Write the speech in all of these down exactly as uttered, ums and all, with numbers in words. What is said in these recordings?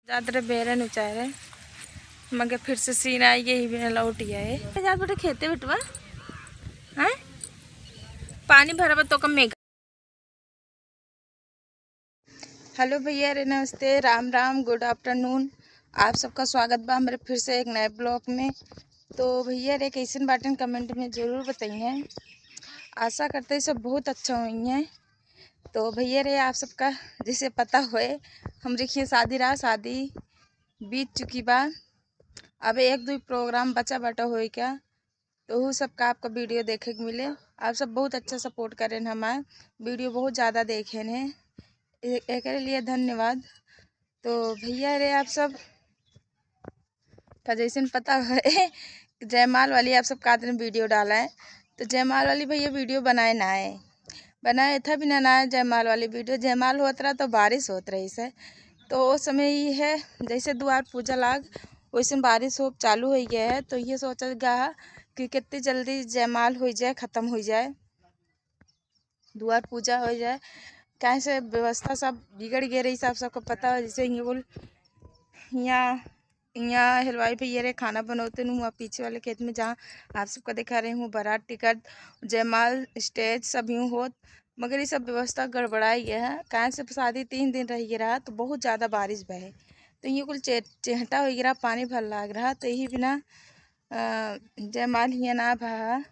जात रहे बेरन उचारे, मगर फिर से सीन आई, यही में लौट गया है। जात बेटा खेते बेटवा, हैं? पानी भरबा तो कम मेघा। हेलो भैया रे, नमस्ते, राम राम, गुड आफ्टरनून। आप सबका स्वागत बा हमरे फिर से एक नए ब्लॉग में। तो भैया रे, कैसन बाटन, कमेंट में ज़रूर बताइए। आशा करते हैं सब बहुत अच्छा होइहैं। तो भैया रे, आप सबका जैसे पता होए, हमरे खिया शादी रहा, शादी बीत चुकी बा। अब एक दुई प्रोग्राम बचा बाटा होए का, तो उ सबका आपका वीडियो देखे के मिले। आप सब बहुत अच्छा सपोर्ट करेन हमार, वीडियो बहुत ज़्यादा देखेन है, ए-, एकरे लिए धन्यवाद। तो भैया रे, आप सब का जैसन पता है जयमाल वाली आप सब का दिन वीडियो डाला है, तो जयमाल वाली भैया वीडियो बनाए ना है, बनाए था भी ना, ना है जयमाल वाली वीडियो। जयमाल होत रहा तो बारिश होत रही से, तो वो समय ही है जैसे द्वार पूजा लाग वैसे बारिश हो चालू हो गया है। तो ये सोचा गया है कि कितनी जल्दी जयमाल हो जाए, ख़त्म हो जाए, द्वार पूजा हो जाए, काहे से व्यवस्था सब बिगड़ गए रही, सब सबको पता है। जैसे ये बोल, यहाँ यहाँ हलवाई भैया रे खाना बनौते नु हुआ पीछे वाले खेत में, जहाँ आप सबका दिखा रही हूँ, बारात टिकट, जयमाल, स्टेज सब यूँ होत, मगर ये सब व्यवस्था गड़बड़ाई गया है। काहे से शादी तीन दिन रह गया रहा, तो बहुत ज़्यादा बारिश भए, तो ये कुल चे-, चेहटा हो गया रहा, पानी भर लाग रहा, तो यही बिना, अ, जयमाल हिया ना भा,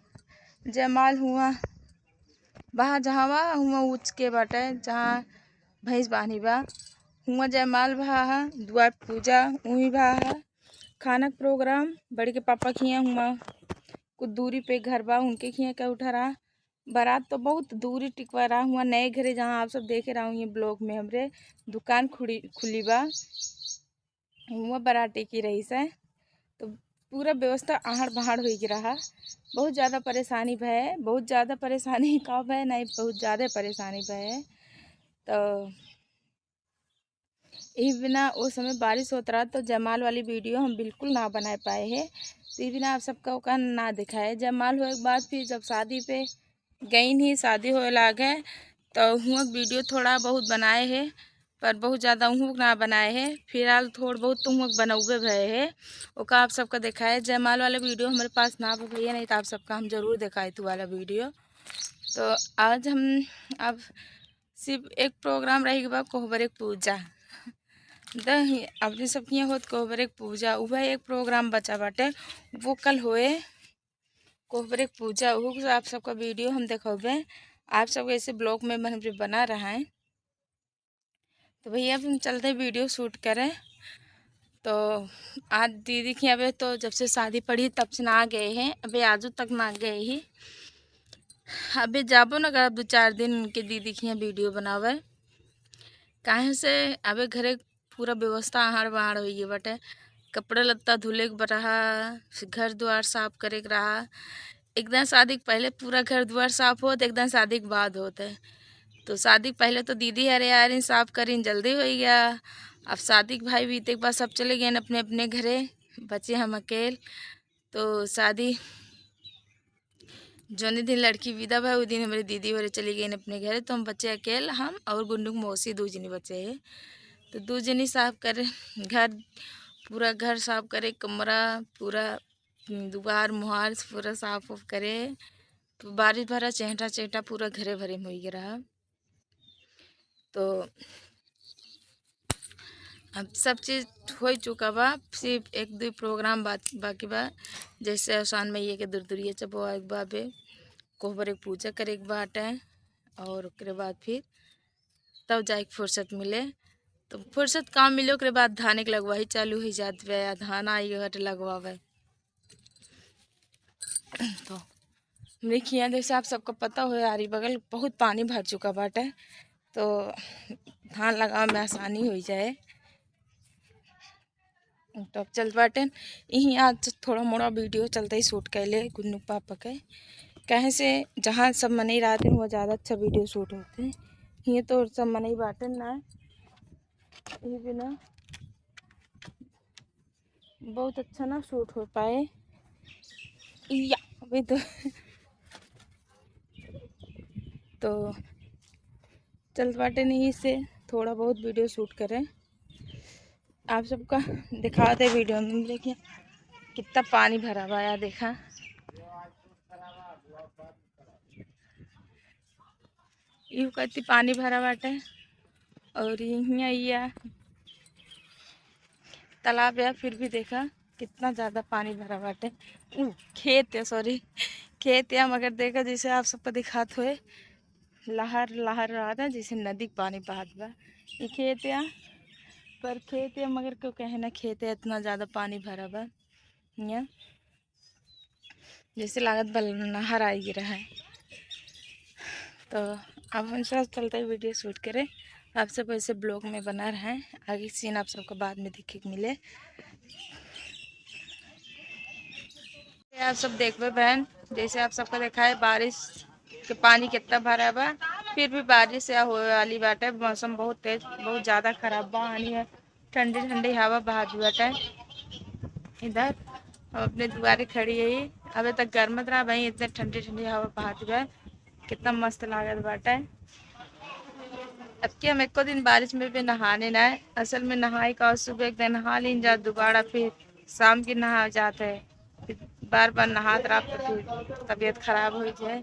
जयमाल हुआ बहा जहाँ हुआ ऊँच के बाटे, जहाँ भैंस बान्ही बा, हुआ जयमाल भा है, द्वार पूजा उही भा है, खाना के प्रोग्राम बड़ी के पापा के हियाँ हुआ कुछ दूरी पे घर बा, उनके हियाँ का उठा रहा। बारात तो बहुत दूरी टिकवा रहा हुआ नए घरे, जहाँ आप सब देखे रहा ये ब्लॉग में हमरे दुकान खुली, खुली बा, हुआ बारात टिकी रही से। तो पूरा व्यवस्था आहड़ बहाड़ हो गया रहा, बहुत ज़्यादा परेशानी भय, बहुत ज़्यादा परेशानी का भय नहीं, बहुत ज़्यादा परेशानी भय। तो यही बिना वो समय बारिश होत रहा, तो जयमाल वाली वीडियो हम बिल्कुल ना बना पाए हैं। तो ये बिना आप सबका ओका ना दिखाए। जयमाल होए के बाद फिर जब शादी पे गई नहीं, शादी होए लाग है, तो हुआ वीडियो थोड़ा बहुत बनाए है, पर बहुत ज़्यादा हुआ ना बनाए है। फिलहाल थोड़ बहुत तो हुआ बनौबे भय है, ओका आप सबका दिखाए। जयमाल वाला वीडियो हमारे पास ना बा भैया, नहीं तो आप सबका हम जरूर दिखाए तू वाला वीडियो। तो आज हम अब सिर्फ एक प्रोग्राम रह गया बा, कोहबर एक पूजा। द-, अपने सब के यहाँ होत कोहबर एक पूजा, वह एक प्रोग्राम बचा बाटे, वो कल होए। कोहबर एक पूजा, वो आप सबका वीडियो हम दिखावे, आप सब ऐसे ब्लॉग में बन, बना रहा है। तो भैया, अब हम चलते वीडियो शूट करें। तो आज दीदी के अबे तो जब से शादी पड़ी तब से ना गए हैं, अबे आजू तक ना गए ही। अबे जाबो ना करब दो चार दिन उनके दीदी के यहाँ वीडियो बनावे, काहे से अबे घरे पूरा व्यवस्था आहार बाहर हो गई बटे। कपड़ा लत्ता धुले के रहा, फिर घर द्वार साफ करे के रहा। एक दिन शादी के पहले पूरा घर द्वार साफ होत, एक दिन शादी के बाद होत है। तो शादी के पहले तो दीदी हरे आ रही, साफ करीन, जल्दी हो गया। अब शादी के भाई बीते के बाद सब चले गए अपने अपने घरे, बचे हम अकेल। तो शादी जोने दिन लड़की विदा भा, उ दिन हमारे दीदी हरे चली गई अपने घरे। तो हम बचे अकेल, हम और गुंडू के मौसी दो जनी बचे हैं। तो दो जनी साफ करे घर, पूरा घर साफ करे, कमरा, पूरा दुआर मुहार पूरा साफ उफ करे। तो बारिश भरा चेहटा चेहटा पूरा घरे भरे में हो गया रहा। तो अब सब चीज हो चुका बा, सिर्फ एक दो प्रोग्राम बा-, बाकी बा, जैसे आसान मैया के दुरदुरिया चबवा के बा, बे कोहबर एक पूजा करे के बाटे, और ओकरे बाद फिर तब जाए के फुर्सत मिले। तो फुर्सत काम मिले, ओकरे बाद धान के लगवाही चालू हो जात बा, धान आई हट लगवावे। तो हमरे खिया जैसे आप सबका पता हो, आरी बगल बहुत पानी भर चुका बाटे, तो धान लगावे में आसानी हो जाए। तो अब चलत बाटे यहीं, आज थोड़ा मोड़ा वीडियो चलते ही शूट कर ले गुन्नू पापा के, कहे से जहाँ सब मनई रहते हैं, वहाँ ज़्यादा अच्छा वीडियो शूट होते हैं। ये तो सब मनई बाटे ना, ये बिना बहुत अच्छा ना शूट हो पाए। या, अभी तो, तो चलत बाटे नहीं से थोड़ा बहुत वीडियो शूट करें। आप सबका दिखाते वीडियो में, देखिए कितना पानी भरा हुआ है, देखा। यू कहती पानी भरा बाटे और यहाँ या तालाब है, फिर भी देखा कितना ज़्यादा पानी भरा बाटे। उ, खेत है, सॉरी, खेत है, मगर देखा जैसे आप सबको दिखात हुए लहर लहर रहा था, जैसे नदी के पानी बहात बा। ई खेत है, पर खेत है, मगर क्यों कहे ना, खेत है, इतना ज़्यादा पानी भरा बा यहाँ। जैसे लागत बा नहर आई गिरा है। तो अब हम सब चलते हैं वीडियो शूट करें, आप सब ऐसे ब्लॉग में बना रहे हैं, आगे सीन आप सबको बाद में देखे के मिले। आप सब देखबे बहन, जैसे आप सबको दिखाए बारिश के पानी कितना भरा बा, फिर भी बारिश या होए वाली बाटे। मौसम बहुत तेज, बहुत ज़्यादा खराब बा, आनी है, ठंडी ठंडी हवा बहात बाटे। इधर हम अपने दुआरे खड़ी है, अबे तक गर्मत रहा भाई, इतने ठंडी ठंडी हवा बहात बा, कितना मस्त लागत बाटे। अब कि हम एको दिन बारिश में भी नहाने ना है, असल में नहाए का सुबह एक दिन नहा लीन जा, दोबारा फिर शाम की नहा जाते हैं, फिर बार बार नहात रहा तो फिर तबीयत खराब हो जाए।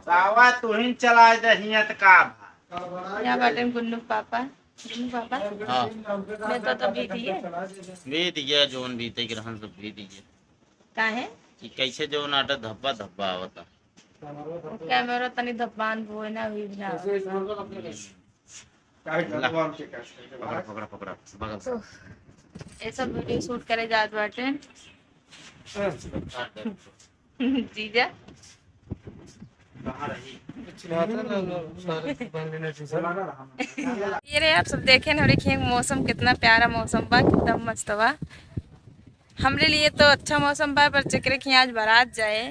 बाबा तू ही चला दे हियां त का भा। यहाँ बाटे गुन्नू पापा। गुन्नू पापा। हाँ। मैं तो, तो बीत गए। बीत गया, जोन बीते के रहन सब बीत गया। काहे? कि कैसे जोन आटा धब्बा धब्बा आवता। कैमरा तनी धब्बान बोए ना हुई ना। पकड़ा, पकड़ा, पकड़ा, बगल से। तो ये सब वीडियो शूट करे जात बाटे। जीजा। ये रहे, आप सब देखे ना, देखिए मौसम कितना प्यारा मौसम बा, कितना मस्त बा। हमरे लिए तो अच्छा मौसम बा, पर जेकरे खियाँ आज बारात जाए,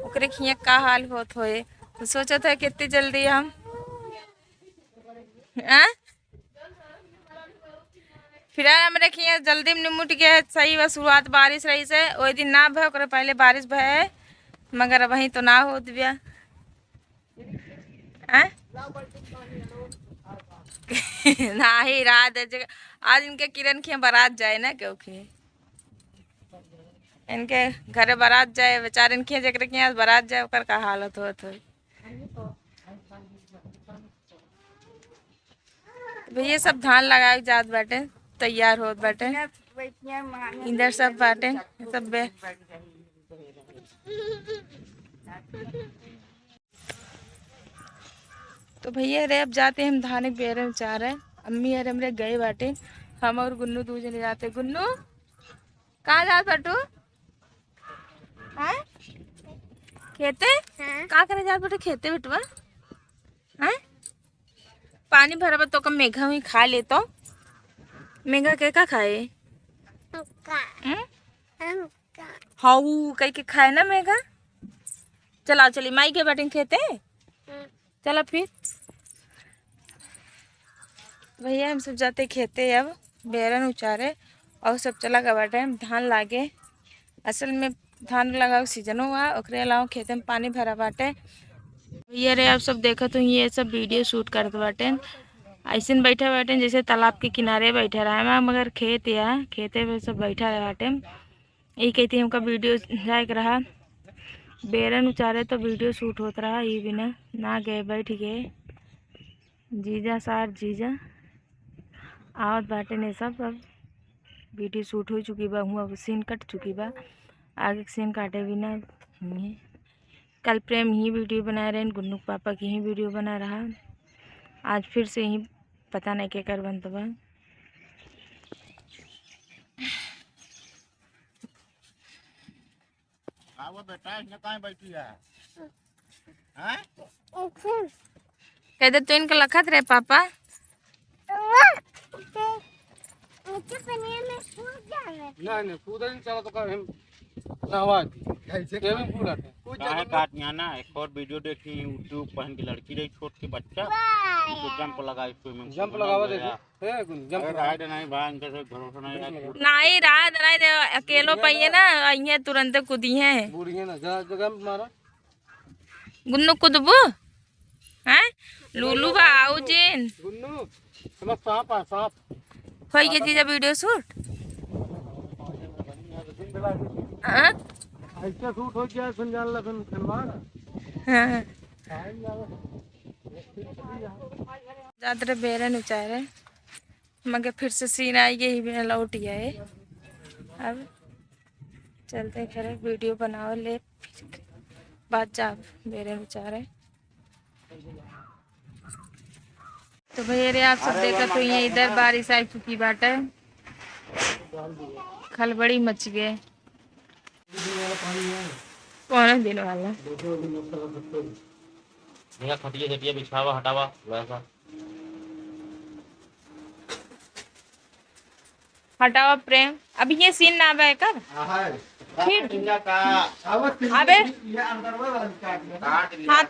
ओकरे खियाँ का हाल होत होए। तो सोचत है कितनी जल्दी हम, आ? फिलहाल हमरे खियाँ जल्दी में निमुट गया है, सही बा, शुरुआत बारिश रही से, ओई दिन ना भय, ओकरे पहले बारिश भय, मगर अबहीं तो ना होत बिया। हैं? नाही, रात है, जे-, आज इनके किरण खियाँ बारात जाए ना, क्योंकि इनके घरे बारात जाए, बेचारे इनके जेकरे खियाँ बारात जाए, ओकर का हालत होत होई। भैया सब धान लगावे जात बाटे, तैयार होत बाटे। इधर सब बाटे, सब बे-, तो भैया रे, अब जाते हम धान के बेरे उचारे। अम्मी अरे हमरे गए बाटे, हम और गुन्नू दू जने जाते। गुन्नू, कहाँ जात बाटू? हैं? खेते? हाँ। का करे जात बाटू खेते, बेटवा? हैं? पानी भरबा तो का मेघा हुई खा ले तो। मेघा के का खाए? हमका। हम्म? हमका। हाउ, कह के खाए ना मेघा। चलाओ, चली माई के बाटिन खेते। हम्म। चला फिर। भैया हम सब जाते खेते अब बेरन उचारे और सब चला गवा बाटे धान लागे। असल में धान लगावे सीजनो हुआ, ओकरे अलावा खेते में पानी भरा बाटे। भैया रे आप सब देखत हो ये सब वीडियो शूट करत बाटे। ऐसे बैठे बाटे जैसे तालाब के किनारे बैठे रहे, मगर खेत या खेते में सब बैठा रहे बाटे। ई कहती हमका वीडियो जाए के रहा, बेरन उचारे तो वीडियो शूट होत रहा, ई बिना ना गए, बैठ गए। जीजा सार जीजा आवत बाटे ने सब, अब वीडियो शूट हो चुकी बा, हुआ सीन कट चुकी बा, आगे के सीन काटे बिना। कल प्रेम ही वीडियो बनाए रहे, गुन्नू के पापा की ही वीडियो बना रहा, आज फिर से ही पता नहीं के कर बनत बा। का वो बेटा, इसने काहे बैठी है? हैं? कह दे, तू इनके लखत रहे, पापा। ऊंचे पनिया में कूद जाना। नहीं, नहीं, कूद नहीं चला तो कभी हम नहवा दी। कैसे ये भी कूद? पूरा था। कूद काहे जा, काट गया ना? एक और वीडियो देखी, YouTube पहन के लड़की रही, छोट के बच्चा, वाह। उसको जंप लगा, स्विमिंग जंप पूल में लगावा गया। देखो। ए, गुन, जंप अरे लगा। राय दे नहीं भाई, इनके से भरोसा नहीं है। नहीं, राय दे, राय दे, अकेलो पाइए ना, आइए तुरंत कूदी हैं। बूढ़ी है ना, जरा जगह में मारा। गुन्नू कूदबू? हैं? लूलू बा, आओ जिन। गुन्नू, हमारा सांप आ, सांप। होइ गया जीजा video shoot? हाँ? ऐसे shoot हो गया, सुन जान ला, सुन खिलवाड़। हाँ। जात रहे बेरन उचारे, मगर फिर से सीन आई गई, बिना लौट गया है। अब चलते घरे, video बनावे ले, फिर बात जा बेरन उचारे। तो भैया रे, आप सब देखत हो, ये इधर बारिश आ चुकी बाटे, खलबड़ी मच गए। कौन दिन वाला? यहाँ खटिया चटिया बिछावा, हटावा, वैसा। हटावा प्रेम, अब ये सीन ना आवे कर। फिर अबे। हाँ,